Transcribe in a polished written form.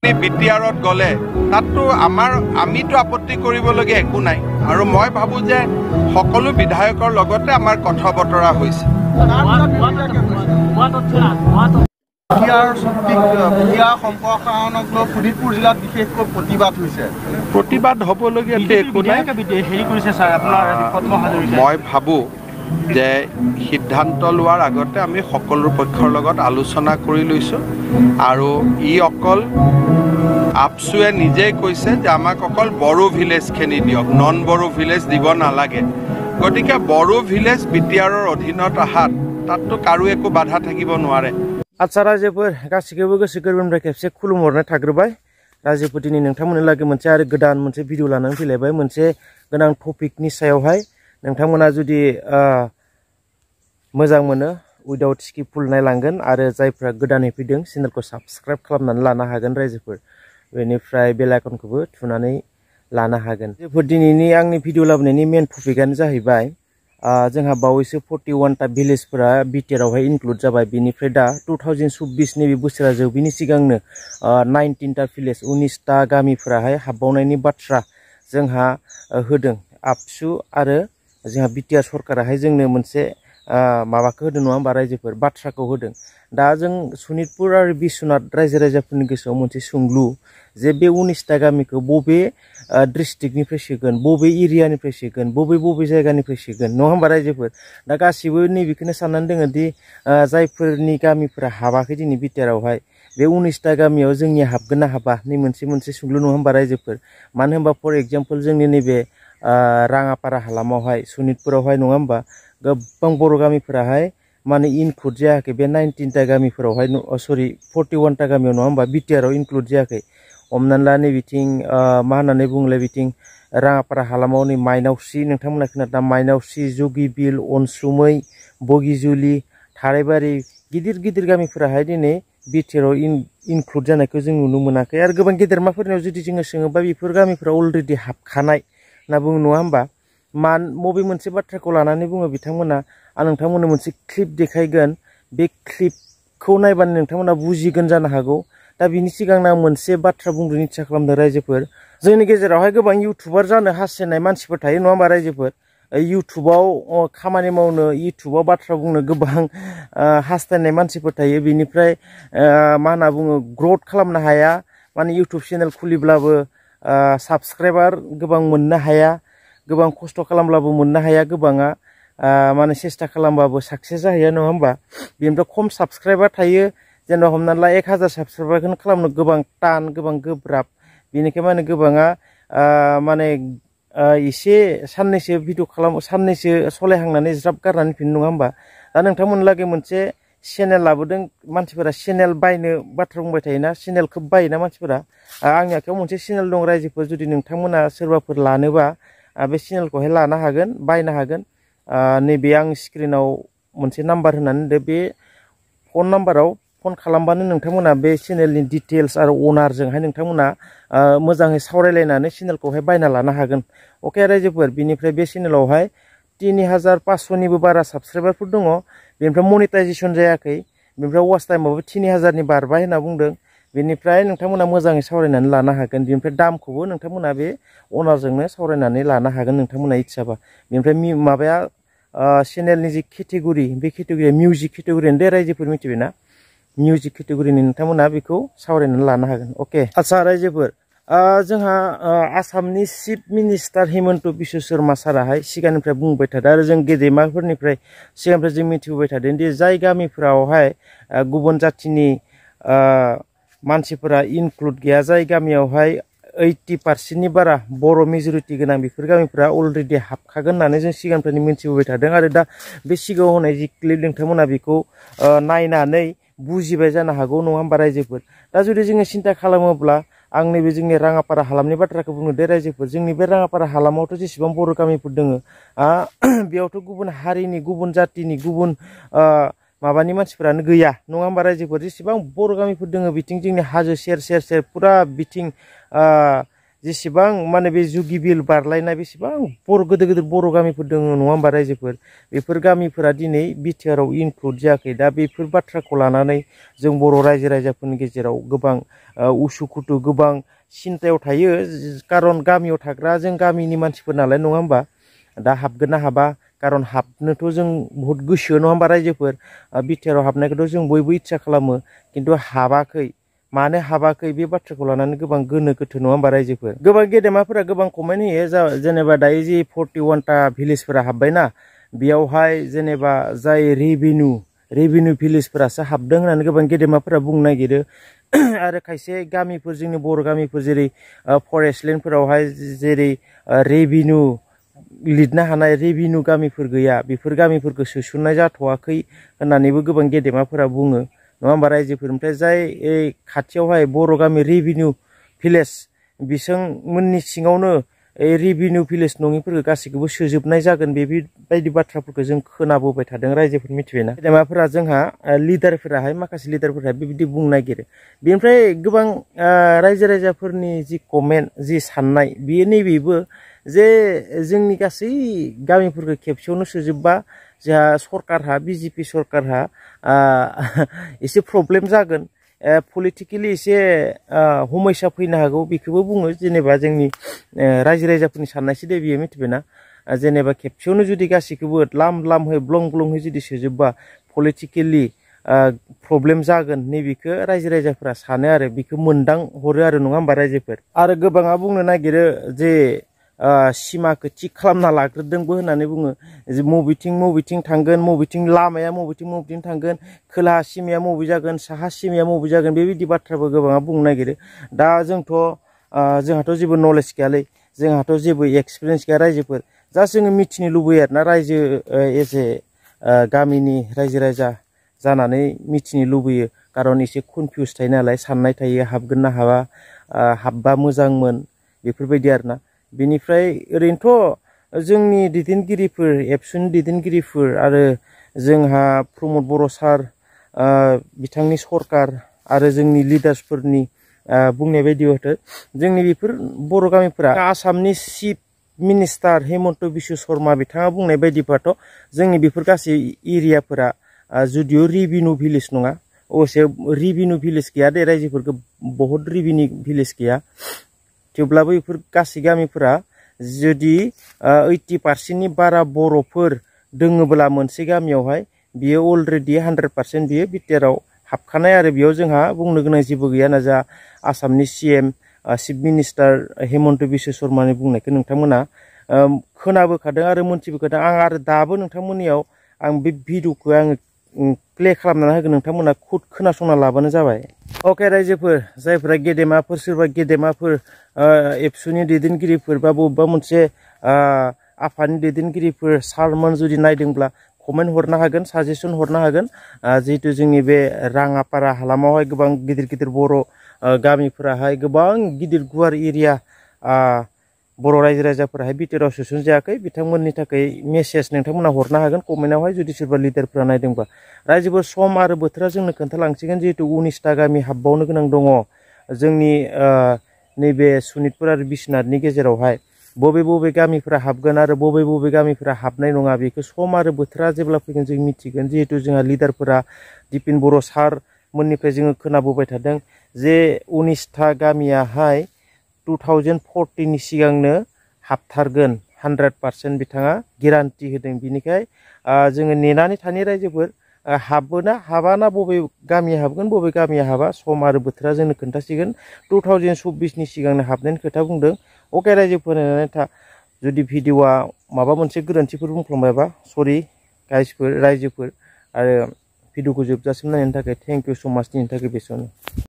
বিটিআৰত গ'লে তাততো আমিতো আপত্তি কৰিবলগীয়া একো নাই আৰু মই ভাবো যে সকলো বিধায়কৰ লগতে আমাৰ কথা বতৰা হৈছে প্ৰতিবাদ হ'বলগীয়া একো নাই মই ভাবো যে সিদ্ধান্ত লোৱাৰ আগতে আমি সকলো পক্ষৰ লগত আলোচনা কৰি লৈছোঁ আৰু ই অকল আপচুৱে নিজেই কৈছে যে আমাক অকল বড়ো ভিলেজখিনি দিয়ক নন বড়ো ভিলেজ দিব নালাগে গতিকে বড়ো ভিলেজ বিটিআৰৰ অধীনত আহাত তাততো কাৰো একো বাধা থাকিব নোৱাৰে आच्छा रायजोफोर गासिखौबो गोसो गोरबोनिफ्राय खेबसे खुलुमहरनाय थाग्रोबाय रायजोफोर दिनै नोंथांमोननो लागै मोनसे आरो गोदान मोनसे भिडिअ लानानै फैलायबाय मोनसे गोनां टपिकनि सायावहाय नोंथांमोना जुदि मोजां मोनो उइदाउट स्किप फुल नायलांगोन आरो जायफ्रा गोदानै फैदों चेनेलखौ साबस्क्राइब खालामनानै लानो हागोन रायजोफोर बेनिफ्राय बेल आइकनखौबो थुनानै लानो हागोन रायजोफोर दिनैनि आंनि भिडिअ लाबोनायनि मेन टपिकआनो जाहैबाय जोंहा बावैसो 41टा भिलेजफोरा बिटिआरआवहाय इनक्लुड जाबाय बेनिफ्राय दा 2024 नैबे बोसोरा जोबैनि सिगांनो 19टा भिलेज 19टा गामिफोराहाय हाबबावनायनि बाथ्रा जोंहा होदों आबसु आरो जोंहा बिटिआर सरकाराहाय जोंनो मोनसे माबाखौ होदों नङा होमबा रायजोफोर बाथ्राखौ होदों दा जों सनितपुर आरो बिश्वनाथ रायजो राजाफोरनि गोसोआव मोनसे सोंलु जे बे 19टा गामिखौ बबे डिस्ट्रिक्टनिफ्राय सोगोन बबे एरियानिफ्राय सोगोन बबे जायगानिफ्राय सोगोन नङा होमबा रायजोफोर दा गासिबो नैबेखौनो साननानै दोङो दि जायफोरनि गामिफोरा हाबाखै दिनै बिटिआरआवहाय बे 19टा गामियाव जोंनिया हाबगोन ना हाबा नै मोनसे सोंलु नङा होमबा रायजोफोर मानो होनबा फर एग्जाम्पल जोंनि नैबे राङापारा हालामावहाय सनितपुरावहाय नङा होमबा गोबां बर' गामिफोराहाय माने इनक्लुड जायाखै बे 19टा गामिफोरावहाय सरि 41टा गामियाव नङा होमबा बिटिआरआव इनक्लुड जायाखै हमनानै ला नै बिथिं मा होननानै बुङोलाय बिथिं राङापारा हालामाव नै माइनावस्रि नोंथांमोना खोनादों माइनावस्रि जुगिबिल अनसुमै बगिजुलि थारायबारि गिदिर गामिफोराहाय दिनै बिटिआरआव इनक्लुड जानायखौ जों नुनो मोनाखै आरो गोबां गेदेरमाफोरनियाव जुदि जोङो सोङोबा बेफोर गामिफोरा अलरेडि हाबखानाय होनना बुङो नङा होमबा बबे मोनसे बाथ्राखौ लानानै बुङो बिथांमोना आं नोंथांमोननो मोनसे क्लिप देखायगोन बे क्लिपखौ नायबानो नोंथांमोना बुजिगोन जानो हागौ दा बिनि सिगांनो आं मोनसे बाथ्रा बुंग्रोनो इच्छा खालामदों रायजोफोर जोंनि गेजेरावहाय गोबां इउटुबार जानो हास्थायनाय मानसिफोर थायो नङा होमबा रायजोफोर इउटुबाव खामानि मावनो इउटुबाव बाथ्रा बुंनो गोबां हास्थायनाय मानसिफोर थायो बिनिफ्राय मा होनना बुङो ग्रथ खालामनो हाया माने इउटुब चेनेल खुलिब्लाबो साबस्क्राइबार गोबां मोननो हाया गोबां खस्थ' खालामब्लाबो मोननो हाया गोबाङा माने सेस्था खालामबाबो साक्सेस जाहैया नङा होमबा बेनिफ्राय खम साबस्क्राइबार थायो जेनेबा हमनानै ला 1000 साबस्क्राइबारखौनो खालामनो गोबां टान गोबां गोब्राब बेनिखाय माने गोबाङा माने एसे साननैसो भिडिअ साननैसो सलायहांनानै ज्राब गारनानै फिनो नङा होमबा दा नोंथांमोनलागै मोनसे चेनेल लाबोदों मानसिफोरा चेनेल बायनो बाथ्रा बुंबाय थायोना चेनेलखौ बायोना मानसिफोरा आंनि आखायाव मोनसे चेनेल दं रायजोफोर जुदि नोंथांमोना सोरबाफोर लानोबा बे चेनेलखौहाय लानो हागोन बायनो हागोन नैबे आं स्क्रिनाव मोनसे नाम्बार होनानै दोनदो बे फन नाम्बाराव फन खालामबानो नोंथांमोना बे चेनेलनि डिटेल्स आरो अनारजोंहाय नोंथांमोना मोजाङै सावरायलायनानै चेनेलखौहाय बायना लानो हागोन अके रायजोफोर बिनिफ्राय बे चेनेलावहाय 3500निबो बारा साबस्क्राइबारफोर दङ बेनिफ्राय मनिटाइजेसन जायाखै बेनिफ्राय वाच टाइमावबो 3000नि बारबाय होनना बुंदों बेनिफ्राय नोंथांमोना मोजाङै सावरायनानै लानो हागोन बेनिफ्राय दामखौबो नोंथांमोना बे अनारजोंनो सावरायनानै लानो हागोन नोंथांमोना इच्छाबा बेनिफ्राय माबाया चेनेलनि जि केटेगरि बे केटेगरिया मिउजिक केटेगरियानो दे रायजोफोर मिथिबायना मिउजिक केटेगरिनि नोंथांमोना बेखौ सावरायनानै लानो हागोन अके आच्छा रायजोफोर जोंहा आसामनि चिफ मिनिस्टार हिमन्त बिश्व शर्मा साराहाय सिगांनिफ्राय बुंबाय थादों आरो जों गेदेमाफोरनिफ्राय सिगांनिफ्राय जों मिथिबोबाय थादों दि जाय गामिफोरावहाय गुबुन जाथिनि मानसिफोरा इनक्लुड गैया जाय गामियावहाय 80% बारा बर' मेजरिटि गोनां बेफोर गामिफोरा अलरेडि हाबखागोन होननानै जों सिगांनिफ्रायनो मिथिबोबाय थादों आरो दा बे सिगाङाव होनाय जि क्लिप नोंथांमोना बेखौ नायनानै बुजिबाय जानो हागौ नङा होमबा रायजोफोर दा जुदि जोङो सिन्था खालामोब्ला आं नैबे जोंनि राङापारा हालामनि बाथ्राखौ बुंनो दे रायजोफोर जोंनि बे राङापारा हालामावथ' जेसेबां बर' गामिफोर दङ बेयावथ' गुबुन हारिनि गुबुन जातिनि गुबुन माबानि मानसिफोरानो गैया नङा होमबा रायजोफोर जेसेबां बर' गामिफोर दङ बिथिं जोंनि हाजो सेर सेर पुरा बिथिं जेसेबां माने बे जुगि बिल बारलायनाय बेसेबां गिदिर गिदिर बर' गामिफोर दङ नङा होमबा रायजोफोर बेफोर गामिफोरा दिनै बिटिआरआव इनक्लुड जायाखै दा बेफोर बाथ्राखौ लानानै जों बर' रायजो राजाफोरनि गेजेराव गोबां उसुखुथु गोबां सिन्तायाव थायो कारन गामियाव थाग्रा जों गामिनि मानसिफोर नालाय नङा होमबा दा हाबगोन ना हाबा कारन हाबनोथ' जों बहुत गोसो नङा होमबा रायजोफोर बिटिआरआव हाबनायखौथ' जों बयबो इच्ছা खालामो खिन्थु हाबाखै मानो हाबाखै बे बाथ्राखौ लानानै गोबां गोनो गोथो नङा होमबा रायजोफोर गोबां गेदेमाफोरा गोबां कमेन्ट होयो जेनेबा दायो जि 41टा भिलेजफोरा हाबबायना बेयावहाय जेनेबा जाय रेभिनिउ भिलेजफोरासो हाबदों होननानै गोबां गेदेमाफोरा बुंनो नागिरो आरो खायसे गामिफोर जोंनि बर' गामिफोर जेरै फरेस्ट लेन्डफोरावहाय जेरै रेभिनिउ लिरनो हानाय रेभिनिउ गामिफोर गैया बेफोर गामिफोरखौ सोसननाय जाथ'वाखै होननानैबो गोबां गेदेमाफोरा बुङो नङा होमबा रायजोफोर ओमफ्राय जाय खाथियावहाय बर' गामि रेभिनिउ भिलेज बिसोंमोननि सिङावनो रेभिनिउ भिलेज नङिफोरखौ गासैखौबो सोजोबनाय जागोन बेबायदि बाथ्राफोरखौ जों खोनाबोबाय थादों रायजोफोर मिथिबायना गेदेमाफोरा जोंहा लिडारफोराहाय माखासे लिडारफोरा बेबायदि बुंनो नागिरो बेनिफ्राय गोबां रायजो राजाफोरनि जि कमेन्ट जि साननाय बेयो नैबेबो जे जोंनि गासै गामिफोरखौ खेबसेयावनो सोजोबबा जोंहा सरकारहा बिजेपि सरकारहा एसे प्रब्लेम जागोन पलिटिकेलि एसे समस्या फैनो हागौ बेखौबो बुङो जेनेबा जोंनि रायजो राजाफोरनि साननायसो दे बियो मिथिबायना जेनेबा खेबसेयावनो जुदि गासैखौबो लामहै ब्लंहै जुदि सोजोबबा पलिटिकेलि प्रब्लेम जागोन नैबेखौ रायजो राजाफोरा सानो आरो बेखौ मोनदां हरो आरो नङा होमबा रायजोफोर आरो गोबाङा बुंनो नागिरो जे सिमाखौ थिग खालामना लाग्रोदोंबो होननानै बुङो मबेथिं थांगोन मबेथिं लामाया मबेथिं थांगोन खोलाहा सिमाया मबे जागोन साहा सिमाया मबे जागोन बेबायदि बाथ्राबो गोबाङा बुंनो नागिरो दा जोंहाथ' जेबो नलेज गैयालै जोंहाथ' जेबो एक्सपिरियेन्स गैया रायजोफोर जास्ट जोङो मिथिनो लुबैयो आरोना रायजो एज ए गामिनि रायजो राजा जानानै मिथिनो लुबैयो कारन एसे कनफिउस थायो नालाय साननाय थायो हाबगोन ना हाबा हाबबा मोजांमोन बेफोरबायदि आरोना बेनिफ्राय ओरैनोथ' जोंनि दैदेनगिरिफोर एबसुनि दैदेनगिरिफोर आरो जोंहा प्रमद बर' सार बिथांनि सरकार आरो जोंनि लिडार्सफोरनि बुंनाय बायदिबाथ' जोंनि बेफोर बर' गामिफोरा आसामनि चिफ मिनिस्टार हेमन्त बिश्व शर्मा बिथाङा बुंनाय बायदिबाथ' जोंनि बेफोर गासै एरियाफोरा जुदिअ रेभिनिउ भिलेज नङा अबसे रेभिनिउ भिलेज गैया दे रायजोफोरखौ बहुत रेभिनिउ भिलेज गैया थेवब्लाबो बेफोर गासै गामिफोरा जुदि 80% बारा बर'फोर दोङोब्ला मोनसे गामियावहाय बियो अलरेडि 100% बियो बिटिआरआव हाबखानाय आरो बेयाव जोंहा बुंनो गोनां जेबो गैया ना जा आसामनि CM chief minister Himanta Biswa शर्मानि बुंनायखौ नोंथांमोना खोनाबोखादों आरो मोनथिबोखादों आं आरो दाबो नोंथांमोननियाव आं बे भिडिअखौ आङो प्ले खालामनानै होगोन नोंथांमोना खुद खोनासंना लाबानो जाबाय अके रायजोफोर जायफोरा गेदेमाफोर सोरबा गेदेमाफोर एबसुनि दैदेनगिरिफोर बा बबेबा मोनसे आफादनि दैदेनगिरिफोर सारमोन जुदि नायदोंब्ला कमेन्ट हरनो हागोन साजेसन हरनो हागोन जिहेतु जोंनि बे राङापारा हालामावहाय गोबां गिदिर गिदिर बर' गामिफोराहाय गोबां गिदिर गुवार एरिया बर' रायजो राजाफोराहाय बिटिआरआव सोसन जायाखै बिथांमोननि थाखाय मेसेज नोंथांमोना हरनो हागोन कमेन्टआवहाय जुदि सोरबा लिडारफोरा नायदोंबा रायजोफोर सम आरो बोथोरा जोंनो खोन्थालांसिगोन जिहेतु 19टा गामि हाबबावनो गोनां दङ जोंनि नैबे सनितपुर आरो बिश्वनाथनि गेजेरावहाय बबे गामिफोरा हाबगोन आरो बबे गामिफोरा हाबनाय नङा बेखौ सम आरो बोथोरा जेब्ला फैगोन जों मिथिगोन जिहेतु जोंहा लिडारफोरा दिपिन बर' सार मोननिफ्राय जोङो खोनाबोबाय थादों जे 19टा गामियाहाय 2014 नि सिगांनो हाबथारगोन 100% बिथाङा गेरान्टि होदों बिनिखाय जोङो नेनानै थानाय रायजोफोर हाबोना हाबाना बबे गामिया हाबगोन बबे गामिया हाबा सम आरो बोथोरा जोंनो खोन्थासिगोन 2024 नि सिगांनो हाबनायनि खोथा बुंदों अके रायजोफोर नायनानै था जुदि भिडिअआ माबा मोनसे गोरोन्थिफोर बुंफ्लांबायबा सरि गाइसफोर रायजोफोर आरो भिडिअखौ जोबजासिम नायनायनि थाखाय थेंक इउ सो माच नि थाखाय बेसेबां